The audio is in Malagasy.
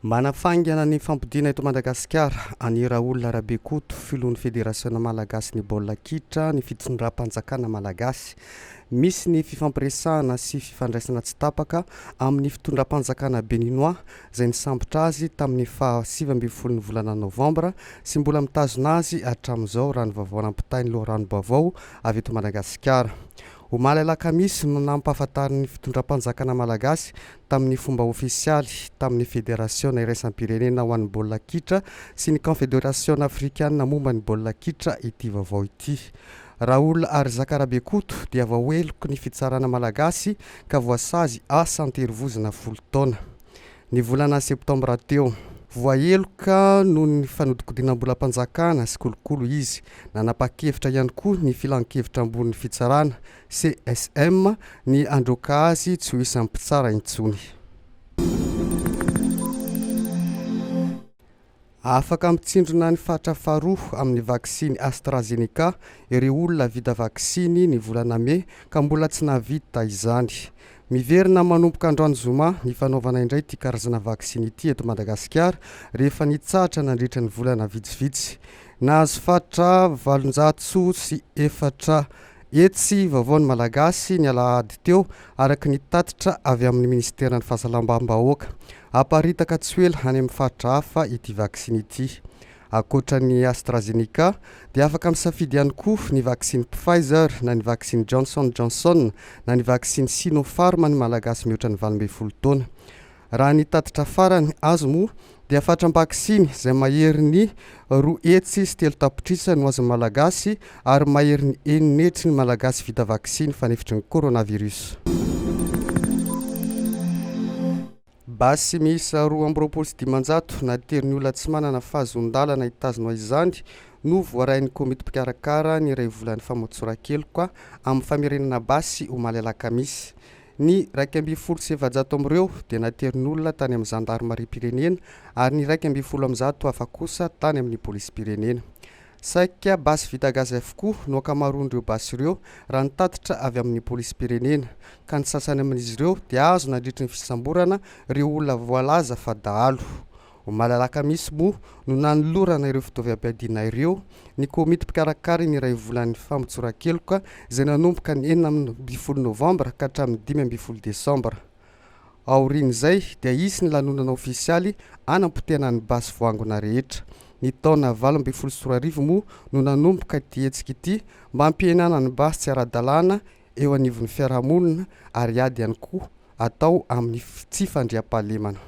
Manafaingana ny fampodiana eto Madagasikara an'i Raoul Rabekoto, filohan'ny Federasiona malagasin'ny baolina kitra ny fitondram-panjakana malagasy. Misy ny fifampiresahana sy fifandraisana tsy tapaka amin'ny fitondram-panjakana Beninois izay nisambotra azy tamin'ny faha 19 ny volana novambra sy mbola mitazona azy hatramin'izao raha ny vaovao nampitain'ny loharanom-baovao avy eto Madagasikara. Omaly alakamisy no nampahafantarin'ny fitondram-panjakana malagasy tamin'ny fomba ofisialy tamin'ny Federasiona iraisam-pirenena ho an'ny baolina kitra sy ny Kaonfederasiona afrikanina momba ny baolina kitra ity vaovao ity. Raoul Arizaka Rabekoto dia voaheloky ny fitsarana malagasy ka voasazy asa an-terivozona 10 taona. Ny volana septambra teo. Voaheloka noho ny fanodikodinam-bolam-panjakana sy kolokolo izy. Nanapa-kevitra ihany koa ny Filankevitra ambonin'ny fitsarana, CSM, ny handroaka azy tsy ho isan'ny mpitsara intsony. Afaka mitsindrona ny fatra faharoa amin'ny vaksiny AstraZeneca ireo olona vita vaksiny ny volana mey ka mbola tsy nahavita izany. Miverina manomboka androany zoma ny fanaovana indray ity karazana vaksiny ity eto Madagasikara rehefa nitsahatra nandritra ny volana vitsivitsy. Nahazo fatra 408 vaovao ny Malagasy ny alahady teo, araka ny tatitra avy amin'ny minisiteran'ny Fahasalamam-bahoaka. Haparitaka tsy ho ela any amin'ny faritra hafa ity vaksiny ity. Ankoatra ny AstraZeneca dia afaka misafidy ihany koa ny vaksiny Pfizer na ny vaksiny Johnson Johnson na ny vaksiny Sinopharm ny Malagasy mihoatra ny 18 taona. Raha ny tatitra farany azo moa dia fatram-baksiny izay maherin'ny 303 tapitrisa no azon'ny Malagasy ary maherin'ny 6 hetsy ny Malagasy vita vaksiny fanefitry ny coronavirus. Basy miisa 522 naterin'ny olona tsy manana fahazoan-dalana hitazona izany no voarain'ny komity mpikarakara ny iray volan'ny famotsoran-keloka amin'ny famerenana basy omaly alakamisy. Ny 411 amin'ireo dia naterin'olona tany amin'ny zandarimariam-pirenena ary ny 111 hafa kosa tany amin'ny polisim-pirenena. Saika basy vita gasy avokoa no ankamaroan'ireo basy ireo raha ny tatitra avy amin'ny polisim-pirenena, ka ny sasany amin'izy ireo dia azo nandritry ny fisamborana ireo olona voalaza fa dahalo. Omaly alakamisy moa no nanolorana ireo fitaovam-piadiana ireo ny komity mpikarakara ny iray volan'ny famotsoran-keloka izay nanomboka ny 16 novambra ka hatramin'ny 15 desambra. Aorian'izay dia hisy ny lanonana ofisialy hanapotehana ny basy voangona rehetra. Ny taona 2018 moa no nanomboka ity hetsika ity mba hampihenana ny basy tsy ara-dalàna eo anivon'ny fiarahamonina ary ady ihany koa atao amin'ny tsy fandriampahalemana.